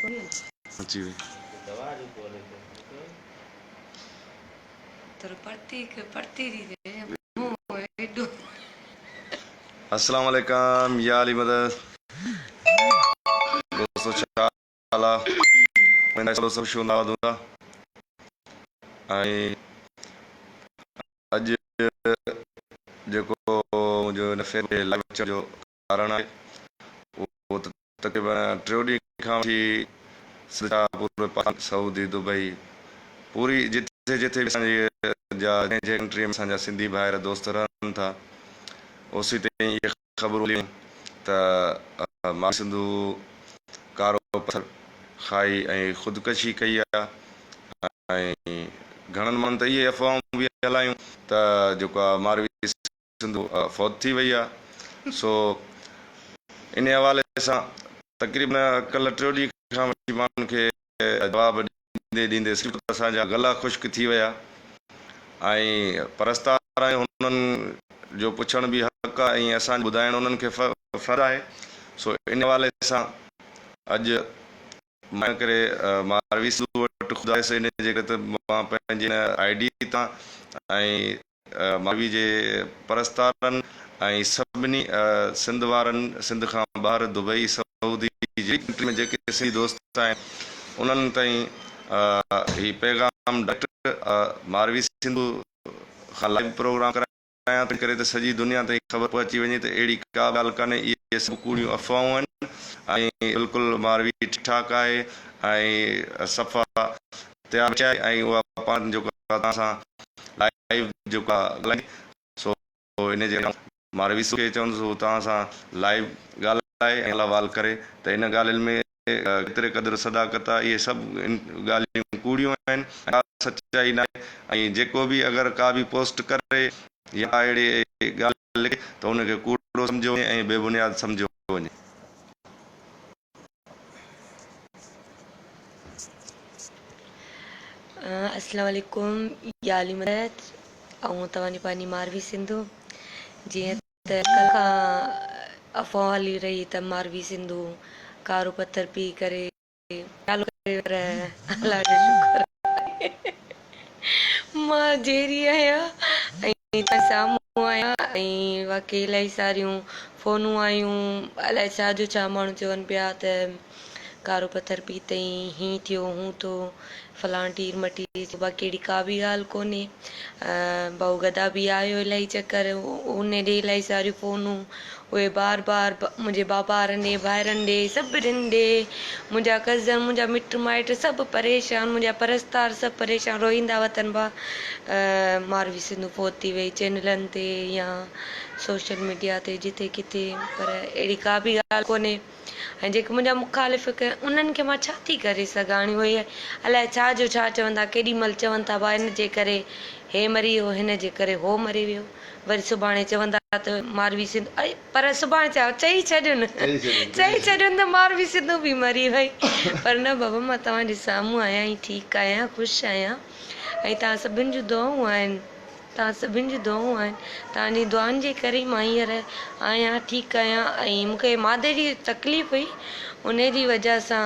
اچي وئي. السلام عليڪم يا علي مدد دوستو ڇا حال آ اميد آهي سڀ خوش هوندا آباد هوندا ۽ اڄ جيڪو منهنجو هن فيس تي لائيو اچڻ جو ڪارڻ آهي اهو ته تقريبن ٽيون ڏينهن کان وٺي سنڌ جا پوري پاڪستان سعودي دبئي پوري جتي جتي به اسان جي جا جنهن جنهن ڪنٽري ۾ اسان جا سنڌي ڀائر دوست رهن ٿا اوسي تائين اهي خبرون هليون ته ماء سنڌو ڪارو پٿر کائي ۽ خودڪشي ڪئي آهي ۽ گهڻن ماڻهن ته اهي افواهون به هلايون ته جيڪو آهي ماروي سنڌو فوت ٿي وئي آهي سو انهي حوالي سان تقريبن ڪلهه ٽيون ڏينهن کان وٺي ماڻهن کي جواب ڏيندي ڏيندي صرف اسان جا گلا خشڪ ٿي ويا ۽ پرستار آهيون هنن جو پڇڻ به حق آهي ۽ اسان جو ٻڌائڻ انهن کي فرض آهي سو ان حوالي سان اڄ مان ان ڪري ماروي سنڌو وٽ خود آيس ان جي ڪري ته مان پنهنجي ان I D تان ۽ ماروي جي پرستارن ۽ سڀني سنڌ وارن سنڌ کان ٻاهر دبئي سعودي جي ڪنٽري ۾ جيڪي سنڌي دوست آهن انهن تائين هي پيغام ڊائريڪٽ ماروي سنڌو کان لائيو پروگرام ڪرايان آهيان تنهن ڪري ته سڄي دنيا تائين خبر پهچي وڃي ته اهڙي ڪا به ڳالهه ڪانهي اهي سڀ ڪوڙيون افواهون آهن ۽ بلڪل ماروي ٺيڪ ٺاڪ آهي ۽ صفا تيار ويٺي آهي ۽ اها پاڻ جيڪو آهي توهان سان لائيو جيڪو آهي ڳالهائيندي سو ان جي ڪري ماروي کي چوندس هو توهان سان لائيو ڳالهائي ۽ حال احوال ڪري ته ان ڳالهين ۾ ڪيتري قدر صداقت آهي، اهي سڀ ڳالهيون ڪوڙيون آهن ۽ ڪا سچائي ناهي ۽ جيڪو به اگر ڪا به پوسٽ ڪري يا ڪا اهڙي ڳالهه لکي ته ان کي ڪوڙو سمجهيو وڃي ۽ بي بنياد سمجهيو وڃي. السلام عليڪم يا علي مدد آئون توهان جي پنهنجي ماروي سنڌو جيئن ته ڪلهه کان افواهه هلي رهي ته ماروي سنڌو ڪارو پٿر پي ڪري نالو ڪري پر الله جو شڪر آهي مان جيئري آهيان ۽ توهان سامهون آهيان ۽ واقعي الاهي ساريون فونون آيون الائي ڇا جو ڇا ماڻهو چون پيا ته ڪارو پٿر پيتئين هين ٿيو هون ٿو فلان ٽير مٽير ٿيو باقي اهڙي ڪا به ڳالهه ڪونهي ڀائو گدا به آيو الاهي چڪر ان ڏي الاهي ساريون فونون اهي بار بار منهنجي بابا وارن ڏي ڀائرن ڏي سڀني ڏي منهنجا ڪزن منهنجا مٽ مائٽ سڀ پريشان منهنجا پرستار سڀ پريشان روئيندا وتن پيا ماروي سنڌو فوت ٿي وئي چينلن تي يا سوشل ميڊيا تي جتي ڪٿي پر اهڙي ڪا به ڳالهه ڪونهي ۽ جيڪي منهنجا مخالف انهن کي مان ڇا ٿي ڪري سگهان هاڻي اهي الائي ڇا جو ڇا چون ٿا ڪيڏي مهل چون ٿا ڀاء هن جي ڪري هي مري ويو هن جي ڪري هو مري ويو وري سڀاڻي چوندا ته ماروي سنڌو اڙي پر سڀاڻي ڇا چئي ڇڏين چئي ڇڏين ته ماروي سنڌو به مري وئي پر نه بابا مان توهان جي سامهون آهيان ۽ ٺيڪ آهيان خوش آهيان ۽ توهان سڀن جون دعائون آهن توهان سڀني جون دعائون آهن. توهان جي دعائن جي ڪري ئي مان هينئر آهيان، ٺيڪ آهيان ۽ مون کي معدي جي تڪليف هئي، انهي جي وجه سان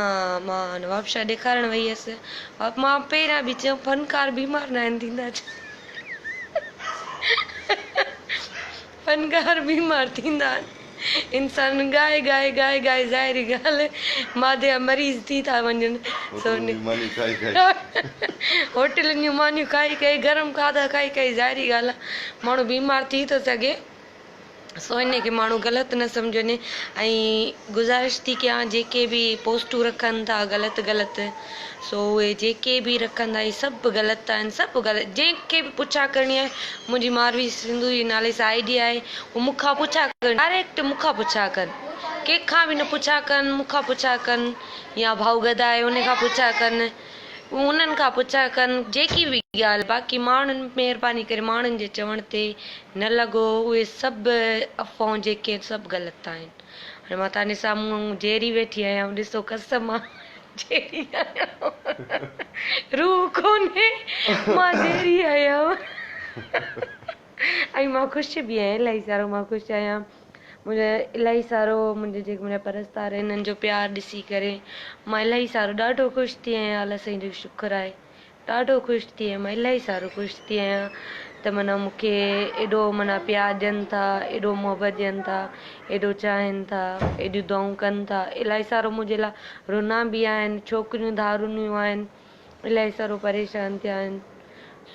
مان نوابشاهه ڏيکارڻ وئي هيس. مان پهريان به چيم فنڪار بيمار ناهن ٿيندا ڇا؟ فنڪار بيمار ٿيندا آهن. انسان ڳائي ڳائي ڳائي ڳائي ظاهري ڳالهه معدي جا مريض ٿي ٿا وڃن. هوٽلن جون مانيون کائي کائي. هوٽلن جون مانيون کائي کائي گرم کاڌا کائي کائي ظاهري ڳالهه آهي ماڻهو بيمار ٿي ٿو سگهي سو انهي کي ماڻهو غلط نه سمجهن ۽ گذارش ٿي ڪيان جيڪي به پوسٽون رکن ٿا غلط غلط سو اهي جيڪي به رکندا اهي سڀ غلط آهن سڀ غلط جنهن کي به پڇا ڪرڻي آهي منهنجي ماروي سنڌو جي نالي سان I D آهي هو مون کان پڇا ڪن ڊائريڪٽ مون کان پڇا ڪن ڪنهن کان به نه پڇا ڪن مون کان پڇا ڪن يا ڀائو گدا آهي ان کان پڇا ڪن انهن کان پڇا ڪن جيڪي به ڳالهه باقي ماڻهن مهرباني ڪري ماڻهن جي چوڻ تي نه لڳو اهي سڀ افواهون جيڪي آهن سڀ غلط آهن هاڻي مان توهان جي سامهون جيئري ويٺي آهيان ڏسو قسم آ جيئري آهيان روح ڪونهي مان جيئري آهيان ۽ مان خوش به آهيان الاهي سارو مان خوش آهيان منهنجو الاهي سارو منهنجي جيڪي منهنجا پرستار آهن انهن جو پيار ڏسي ڪري مان الاهي سارو ڏاڍو خوش ٿي آهيان الله سائين جو شڪر آهي ڏاڍو خوش ٿي آهيان مان الاهي سارو خوش ٿي آهيان ته معنيٰ مون کي ايڏو معنيٰ پيار ڏين ٿا ايڏو محبت ڏين ٿا ايڏو چاهين ٿا ايڏيون دعائون ڪن ٿا الاهي سارو منهنجي لاء رنا به آهن ڇوڪريون ڌارونيون آهن الاهي سارو پريشان ٿيا آهن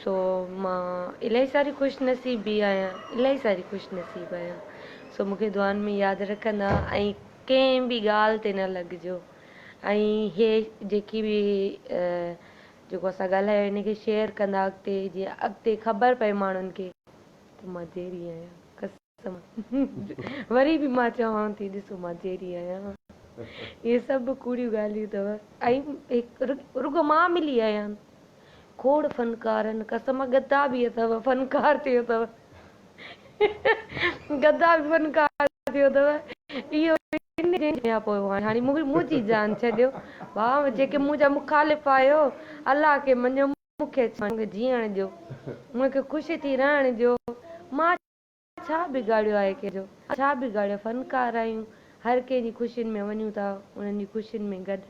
سو مان الاهي ساري خوش نصيب به آهيان الاهي ساري خوش نصيب آهيان سو مونکي دعائن ۾ ياد رکندا ۽ ڪنهن به ڳالهه تي نه لڳجو ۽ هي جيڪي به جيڪو اسان ڳالهايو ان کي شيئر ڪندا اڳتي جيئن اڳتي خبر پئي ماڻهن کي ته مان جيئري آهيان قسم وري به مان چوان ٿي ڏسو مان جيئري آهيان اهي سڀ ڪوڙيون ڳالهيون اٿو ۽ رڳو مان ملي آهيان کوڙ فنڪار آهن قسم گدا به اٿو فنڪار ٿيو اٿو گدا به فنڪار ٿيو اٿو اهو پوء هاڻي منهنجي جان ڇڏيو ڀاء جيڪي منهنجا مخالف آهيو الله کي مڃو مون کي جيئڻ ڏيو مون کي خوش ٿي رهڻ ڏيو مان ڇا بگاڙيو آهي ڪنهن جو؟ ڇا بگاڙيو؟ فنڪار آهيون، هر ڪنهن جي خوشين ۾ وڃون ٿا، انهن جي خوشين ۾ گڏ.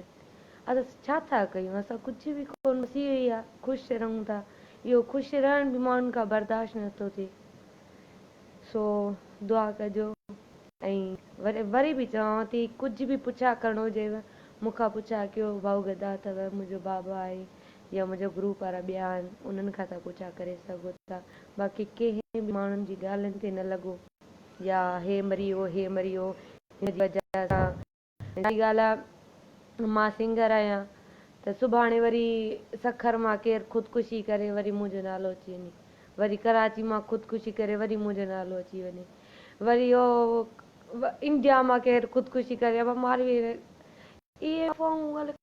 اسان ڇا ٿا ڪيون؟ اسان ڪجهه به ڪونه، بس اهو ئي آهي، خوش رهون ٿا. اهو خوش رهڻ به ماڻهن کان برداشت نه ٿو ٿئي. سو دعا ڪجو ۽ وري وري به چوانو ٿي، ڪجهه به پڇا ڪرڻو هجيو، مون کان پڇا ڪيو، ڀائو گدا اٿو، منهنجو بابا آهي يا منهنجا گروپ وارا ٻيا آهن، انهن کان توهان پڇا ڪري سگهو ٿا. باقي ڪنهن به ماڻهن جي ڳالهين تي نه لڳو يا هي مري ويو هي مري ويو هن جي وجه سان ظاهري ڳالهه آ مان سنگر آهيان ته سڀاڻي وري سکر مان ڪير خودڪشي ڪري وري منهنجو نالو اچي وڃي وري ڪراچي مان خودڪشي ڪري وري منهنجو نالو اچي وڃي وري او انڊيا مان ڪير خودڪشي ڪري ابا ماروي اهي افواهون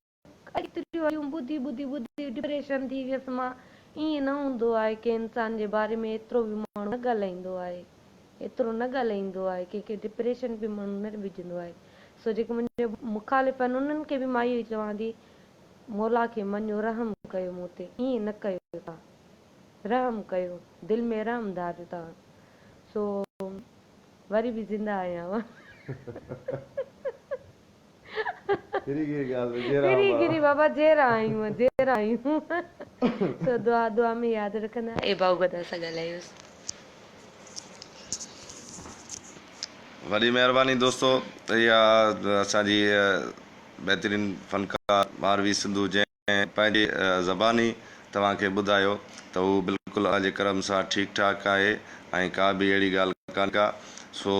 ايتريون آيون ٻڌي ٻڌي ٻڌي ڊپريشن ٿي ويس مان ائين نه هوندو آهي ڪنهن انسان جي باري ۾ ايترو به ماڻهو نه ڳالهائيندو آهي ايترو نه ڳالهائيندو آهي ڪنهن کي ڊپريشن به ماڻهو نه وجهندو آهي سو جيڪي منهنجا مخالف آهن انهن کي به مان اهو ئي چوان ٿي مولا کي مڃو رحم ڪيو مون تي ائين نه ڪيو توهان رحم ڪيو دل ۾ رحم ڌاريو توهان سو وري به زنده آهيان مان. ڦري گهري ڳالهه ته جيئرا ڦري آهيون گهري بابا. بابا جيئرا آهيون جيئرا آهيون سو دعا دعا ۾ ياد رکندا. اي ڀائو گدا سان ڳالهايوس. وڏي مهرباني دوستو اها اسان جي بهترين فنڪار ماروي سنڌو جنهن پنهنجي زباني توهان کي ٻڌايو ته هو بلڪل الله جي ڪرم سان ٺيڪ ٺاڪ آهي ۽ ڪا به اهڙي ڳالهه ڪانه ڪا سو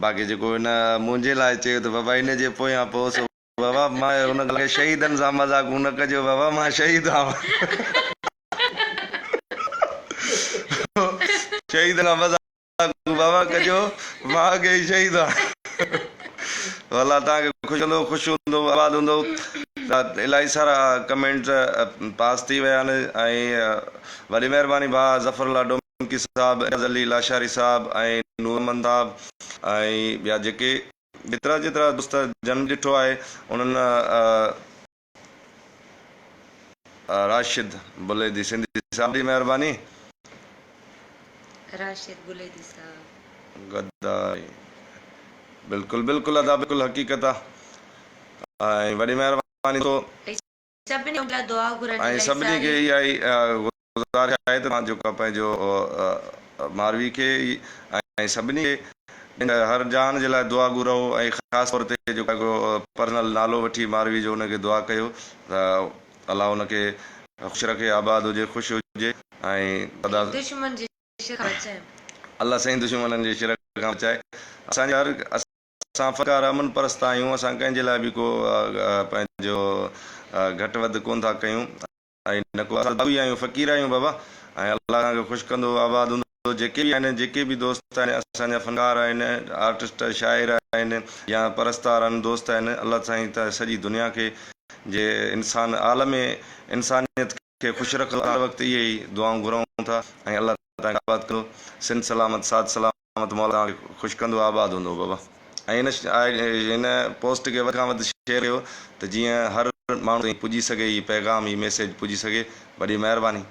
باقي جيڪو هن منهنجي لاء چيو ته بابا ان جي پويان پئو سو بابا مان ان ڳالهه کي شهيدن سان مذاقون نه ڪجو بابا مان شهيد آهيان شهيدن سان مذاقون بابا ڪجو مان اڳي ئي شهيد آهيان الله توهان کي خوش ڪندو خوش هوندو آباد هوندو الاهي سارا ڪمينٽ پاس ٿي ويا آهن ۽ وڏي مهرباني ڀاء ظفر الله ڊومڪي صاحب اعجاز علي لاشاري صاحب ۽ نور احمد صاحب ۽ ٻيا جيڪي جيترا جيترا دوست جن ڏٺو آهي انهن راشد بليدي سنڌي صاحب وڏي مهرباني. راشد بليدي صاحب. غداري بلڪل بلڪل ادا بلڪل حقيقت آ ۽ وڏي مهرباني دوستو. سڀني لاء دعا گهرن ۽ الائي سڀني کي ساري. اها ئي گذارش آهي ته توهان جيڪو پنهنجو ماروي کي ۽ سڀني کي هر جان جي لاء دعا گو رهو ۽ خاص طور تي جيڪو پرسنل نالو وٺي ماروي جو ان کي دعا ڪيو ته الله ان کي خوش رکي آباد هجي خوش هجي ۽ سدا دشمن جي شر کان بچائي. الله سائين دشمنن جي شر کان بچائي اسان جي هر اسان فنڪار امن پرست آهيون اسان ڪنهن جي لاء به ڪو پنهنجو گهٽ وڌ ڪون ٿا ڪيون ۽ نه ڪو اسان باغي آهيون فقير آهيون بابا ۽ الله توهان کي خوش ڪندو آباد هوندو جيڪي به آهن جيڪي به دوست آهن اسان جا فنڪار آهن آرٽسٽ شاعر آهن يا پرستار آهن دوست آهن الله سائين ته سڄي دنيا کي جي انسان عالم انسانيت کي خوش رکندو هر وقت اهي ئي دعائون گهرون ٿا ۽ الله توهان کي آباد ڪندو سنڌ سلامت ساٿ سلامت. مولا توهان کي خوش ڪندو آباد هوندو بابا ۽ هن پوسٽ کي وڌ کان وڌ شيئر ڪيو ته جيئن هر ماڻهو تائين پڄي سگهي هي پيغام هي ميسيج پڄي سگهي وڏي مهرباني.